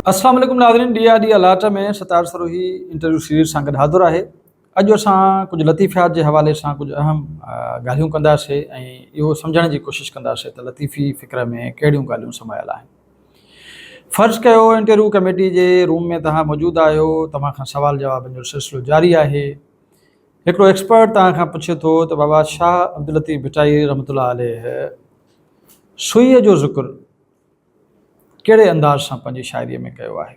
اسلام عليڪم ناظرين D R D Alert ۾ Sattar Sarohi interview series سان گڏ حاضر آهي اڄ اسان ڪجهه لطيفيات جي حوالي سان ڪجهه اهم ڳالهيون ڪنداسي ۽ اهو سمجهڻ جي ڪوشش ڪنداسي ته لطيفي فڪر ۾ ڪهڙيون ڳالهيون سمايل آهن فرض ڪيو انٽرويو ڪميٽي جي روم ۾ توهان موجود آهيو توهان کان سوال جوابن جو سلسلو جاري آهي هڪڙو ايڪسپرٽ توهان کان پڇي ٿو ته بابا شاهه عبداللطيف ڀٽائي رحمت الله عليه سوئي جو ذڪر ڪهڙي انداز سان پنهنجي شاعريء ۾ ڪيو آهي؟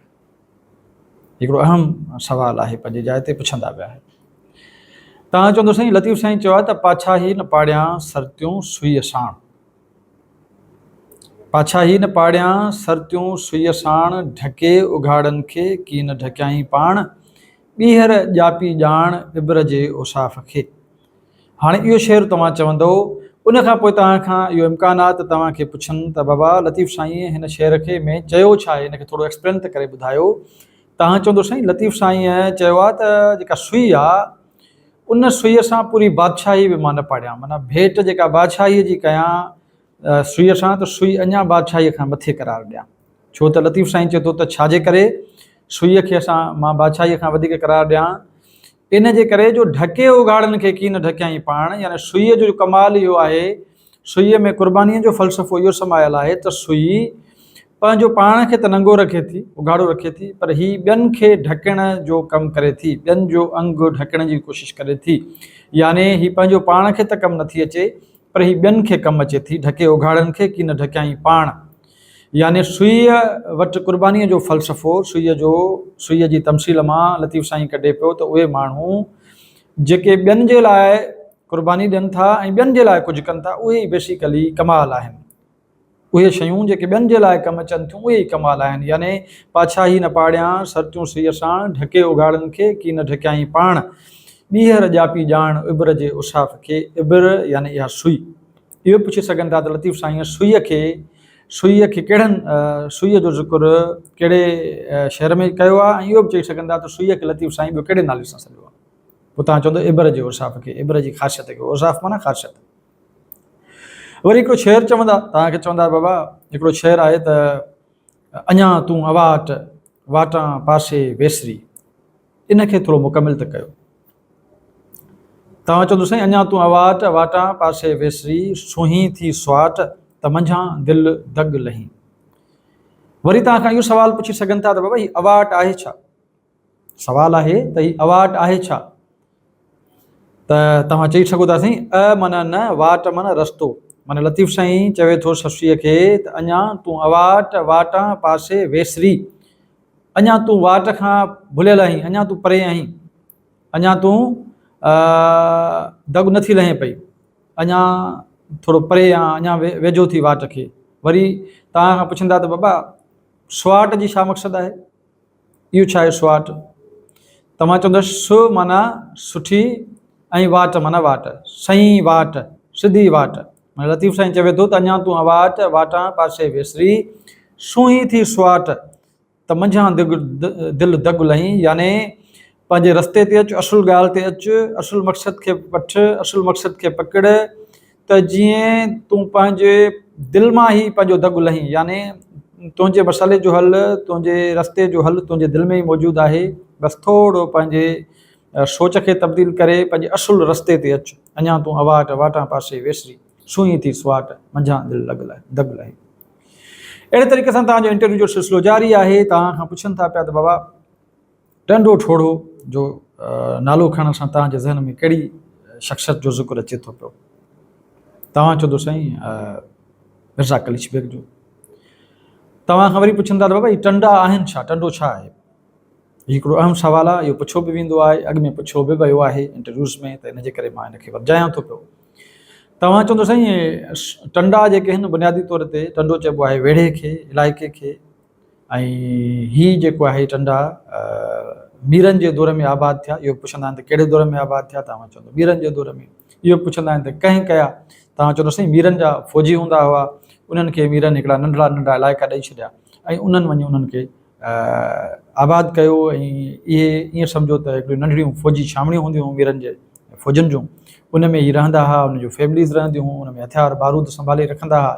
هڪڙو اهم سوال آهي پنهنجي جاء تي پڇندا به آهن. توهان چوندو سائين لطيف سائين چيو آهي ته پاڇا هي نه پاڙيان سرتيون سوئيء ساڻ. پاڇا هي نه پاڙيان سرتيون سوئيء ساڻ ڍڪي اگهاڙن کي ڪين ڍڪيائين پاڻ ٻيهر ڄاپي ڄاڻ ابر جي اوصاف کي. هاڻي اهو شعر توهان چوندؤ، ان کان پوء توهان کان اهو امڪان آهي ته توهان کي پڇن ته بابا لطيف سائينء هن شعر کي ۾ چيو ڇا آهي، ان کي ٿورو ايڪسپلين ته ڪري ٻڌايو. توهان چوندو سائين لطيف سائينء چيو آهي ته جيڪا سوئي آهي، ان سوئيء سان پوري بادشاهي به مان نه پاڙيان، معنيٰ ڀيٽ جيڪا بادشاهيء جي ڪيان سوئيء سان ته سوئي اڃا بادشاهيء کان مٿي قرار ڏيان. ڇو ته لطيف سائين چئي ٿو ته ڇا جي ڪري سوئيء کي اسان مان بادشاهيء کان وڌيڪ قرار ڏيان؟ ان جي ڪري جو ڍڪي اگهاڙن کي ڪين ڍڪيائين پاڻ، يعني سوئيء جو ڪمال اهو آهي، سوئيء ۾ قربانيء جو فلسفو اهو سمايل آهي ته سوئي پنهنجو پاڻ کي ته ننگو رکي ٿي، اگهاڙو رکي ٿي، پر هي ٻين کي ڍڪڻ جو ڪم ڪري ٿي، ٻين جو انگ ڍڪڻ جي ڪوشش ڪري ٿي، يعني هي پنهنجو پاڻ کي ته ڪم نٿي اچي، پر هي ٻين کي ڪم اچي ٿي، ڍڪي اگهاڙن کي ڪين ڍڪيائين پاڻ. يعني سوئيء وٽ قربانيء جو فلسفو، سوئيء جو، سوئيء جي تمثيل مان لطيف سائين ڪڍي پيو ته اهي ماڻهو جيڪي ٻين جي لاء قرباني ڏين ٿا ۽ ٻين جي لاء ڪجهه ڪن ٿا اهي ئي بيسيڪلي ڪمال آهن. اهي شيون جيڪي ٻين جي لاء ڪم اچن ٿيون اهي ئي ڪمال آهن. يعني پاڇا هي نه پاڙيان، سرتيون سوئيء ساڻ، ڍڪي اگهاڙن کي، ڪي نه ڍڪيائين پاڻ. ٻيهر ڄاپي ڄاڻ ابر جي اساف کي، ابر يعني اها سوئي. اهو به پڇي سگهن ٿا ته لطيف سائينء سوئيء کي سوئيء کي ڪهڙن سوئيء جو ذڪر ڪهڙي شعر ۾ ڪيو آهي ۽ اهو به چئي سگهن ٿا ته سوئيء کي لطيف سائين ٻيو ڪهڙي نالي سان سڏيو آهي. پوء توهان چوندو ابر جي اوصاف کي، ابر جي خاصيت کي، اوصاف معنيٰ خاصيت. وري هڪڙو شعر چوندا، توهان کي چوندا بابا هڪڙو شعر آهي ته اڃا تون اواٽ واٽان پاسي ويسري. ان کي ٿورو مڪمل ته ڪيو. توهان چوندو سائين اڃا تون اواٽ واٽان پاسي ويسري سونهين ٿي سواٽ ته منجهان دل دڳ لهين. وري توهان کان اهو سوال پڇي سگهن ٿا ته بابا هي اواٽ آهي ڇا؟ سوال آهي ته هي اواٽ آهي ڇا؟ ته توهان چئي سگهو ٿا سائين ا معنيٰ نه واٽ معنيٰ رستو معنيٰ لطيف سائين چوي ٿو سسئيء کي ته اڃا تون اواٽ واٽان پاسي ويسري اڃا تون واٽ کان ڀليل آهين، اڃا تون پري آهين، اڃا تون دڳ نٿي لهين پئي، اڃا ٿورو پري آن، اڃا ويجهو ٿي واٽ کي. وري توهان کان پڇندا ته بابا سواٽ جي ڇا مقصد آهي؟ اهو ڇا آهي سواٽ؟ توهان چوندو س معنيٰ سٺي ۽ واٽ معنيٰ واٽ، سئين واٽ، سڌي واٽ. معنيٰ لطيف سائين چوي ٿو ته اڃا تون اواٽ، واٽان پاسي ويسري، سونهين ٿي سواٽ، ته منجهان دل دڳ لهين، يعني پنهنجي رستي تي اچ، اصل ڳالهه تي اچ، اصل مقصد کي وٺ، اصل مقصد کي پڪڙ، ته جيئن تون پنهنجي دل مان ئي پنهنجو دڳ لهين، يعني تنهنجي مسئلي جو حل، تنهنجي رستي جو حل تنهنجي دل ۾ ئي موجود آهي، بس ٿورو پنهنجي سوچ کي تبديل ڪري پنهنجي اصل رستي تي اچ، اڃا تون اواٽ واٽان پاسي ويسري، سونهين ٿي سواٽ، منجهان دل لڳ دڳ لهي. اهڙي طريقي سان توهان جو انٽرويو جو سلسلو جاري آهي، توهان کان پڇن ٿا پيا ته بابا ٽنڊو ٺوڙهو جو نالو کڻڻ سان توهان جي ذهن ۾ ڪهڙي شخصيت جو ذڪر اچي ٿو پيو؟ توهان چوندو سائين مرزا قليچ بيگ جو. توهان کان وري پڇن ٿا ته بابا هي ٽنڊا آهن ڇا؟ ٽنڊو ڇا آهي؟ هي هڪڙو اهم سوال آهي، اهو پڇيو به ويندو آهي، اڳ ۾ پڇيو به ويو آهي انٽرويوز ۾ ته ان جي ڪري مان ان کي ورجايان ٿو پيو. توهان چوندو سائين ٽنڊا جيڪي آهن بنيادي طور تي ٽنڊو چئبو آهي ويڙهي کي، علائقي کي ۽ هي جيڪو آهي ٽنڊا ميرن جي دور ۾ آباد ٿيا، اهو پڇندا آهن ته ڪهڙي دور ۾ آباد ٿيا، توهان چوندو ميرن جي دور ۾، اهو پڇندا آهن ته ڪنهن ڪيا، توهان چوندو سائين ميرن جا فوجي هوندا هئا، انهن کي ميرن هڪڙا ننڍڙا ننڍڙا علائقا ڏئي ڇڏيا ۽ انهن وڃي انهن کي آباد ڪيو ۽ اهي ائين سمجهو ته هڪڙيون ننڍڙيون فوجي ڇانوڻيون هونديون هيون ميرن جي فوجن جون ان ۾ هي رهندا هئا ان جون فيمليز رهنديون هيون ان ۾ هٿيار بارود سنڀالي رکندا هئا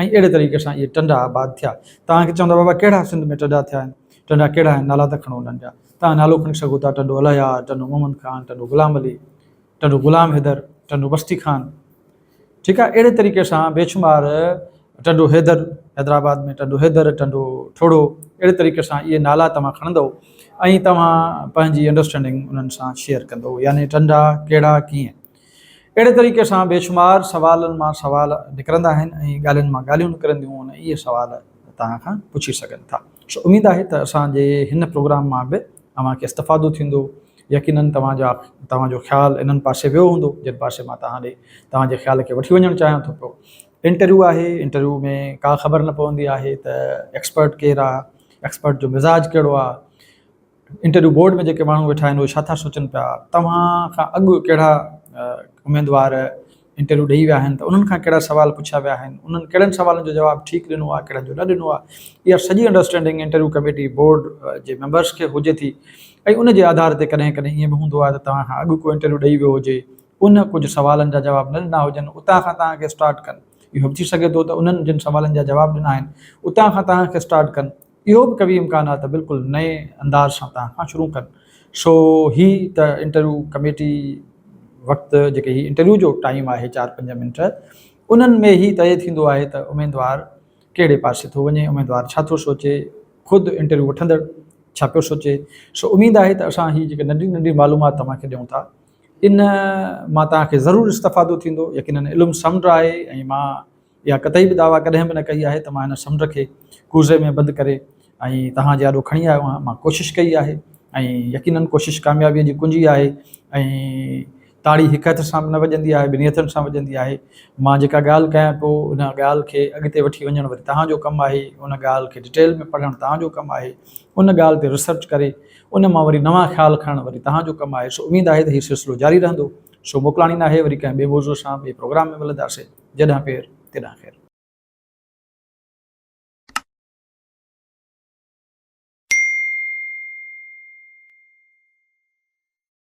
۽ اهڙي طريقي سان اهي ٽنڊا آباد ٿيا. توهان کي چوندا بابا ڪهڙا سنڌ ۾ ٽنڊا ٿيا آهن؟ ٽنڊا ڪهڙا آهن نالا ته کڻو انهن جا. توهان نالو کڻي سگهو ٿا ٽنڊو الهيار، ٽنڊو محمد خان، ٽنڊو غلام علي، ٽنڊو غلام حيدر، ٽنڊو بستي خان. ٺيڪ آهي اهڙي طريقي سان بيشمار ٽنڊو حيدر حيدرآباد ۾ ٽنڊو حيدر، ٽنڊو ٺوڙهو اهڙي طريقي سان اهي نالا توهان کڻندؤ ۽ توهان پنهنجي انڊرسٽينڊنگ انهن سان شيئر ڪندؤ يعني ٽنڊا ڪهڙا ڪيئن. اهڙي طريقي سان بيشمار سوالن مان سوال نڪرندا آهن ۽ ڳالهين مان ڳالهيون نڪرنديون ۽ اهي سوال توهان کان پڇي سگهن ٿا. سو اميد آهي ته اسان جي هن پروگرام مان به اوهان کي استفادو ٿيندو. يقينن توهان جا توهان جو خيال انهن پاسي ويو هوندو جن پاسي مان توهان ڏي توهان جي خيال کي وٺي وڃڻ چاهيان ٿو پيو. انٽرويو آهي انٽرويو ۾ ڪا خبر نه پوندي آهي ته ايڪسپرٽ ڪير آهي ايڪسپرٽ جو مزاج ڪهڙو آهي. انٽرويو بورڊ ۾ جيڪي ماڻهو ويٺا آهن اهي ڇا ٿا سوچن پيا توهان کان اڳ ڪهڙا اميدوار انٽرويو ڏئي ويا آهن ته انهن کان ڪهڙا سوال پڇيا ويا آهن انهن ڪهڙن سوالن جو جواب ٺيڪ ڏنو آهي ڪهڙن جو نه ڏنو آهي اها سڄي انڊرسٽينڊنگ انٽرويو ڪميٽي بورڊ جي ميمبرس کي هجي ٿي ۽ ان جي آڌار تي ڪڏهن ڪڏهن ائين به هوندو آهي ته توهان کان اڳ ڪو انٽرويو ڏئي ويو هجي ان ڪجهه سوالن جا جواب نه ڏنا هجن اتان کان توهان کي اسٽارٽ ڪن اهو به ٿي سگهي ٿو ته انهن جن سوالن جا جواب ڏنا آهن اتان کان توهان کي اسٽارٽ ڪن اهو به قوي امڪان آهي ته بلڪل نئين انداز سان توهان کان شروع ڪن. سو هي ته انٽرويو ڪميٽي وقت جيڪي هي انٽرويو جو ٽائيم آهي چار پنج منٽ انهن ۾ هي طئي ٿيندو آهي ته اميدوار ڪهڙي پاسي ٿو وڃي اميدوار ڇا ٿو سوچي خود انٽرويو وٺندڙ ڇا پيو سوچي سو اميد آهي ته اسان هي جيڪي ننڍي ننڍي معلومات توهان کي ڏيون ٿا ان مان توهان کي ضرور استفادو ٿيندو يقينن علم سمنڊ آهي ۽ مان اها قطعي به دعويٰ ڪڏهن به نه ڪئي آهي ته مان هن سمنڊ کي ڪوزي ۾ بند ڪري ۽ توهان جي آڏو کڻي آيو آهيان. مان ڪوشش ڪئي آهي ۽ يقينن ڪوشش ڪاميابيء جي ڪنجي آهي ۽ تاڙي هڪ هٿ سان به نه وڄندي آهي، ٻنهي هٿن سان وڄندي آهي. مان جيڪا ڳالهه ڪيان پيو ان ڳالهه کي اڳتي وٺي وڃڻ وري توهان جو ڪم آهي، ان ڳالهه کي ڊٽيل ۾ پڙهڻ توهان جو ڪم آهي، ان ڳالهه تي ريسرچ ڪري ان مان وري نوان خيال کڻڻ وري توهان جو ڪم آهي. سو اميد آهي ته هي سلسلو جاري رهندو. سو موڪلاڻي ناهي وري ڪنهن ٻئي موضوع سان ٻئي پروگرام ۾ ملنداسين. جڏهن پير تيڏانهن خير.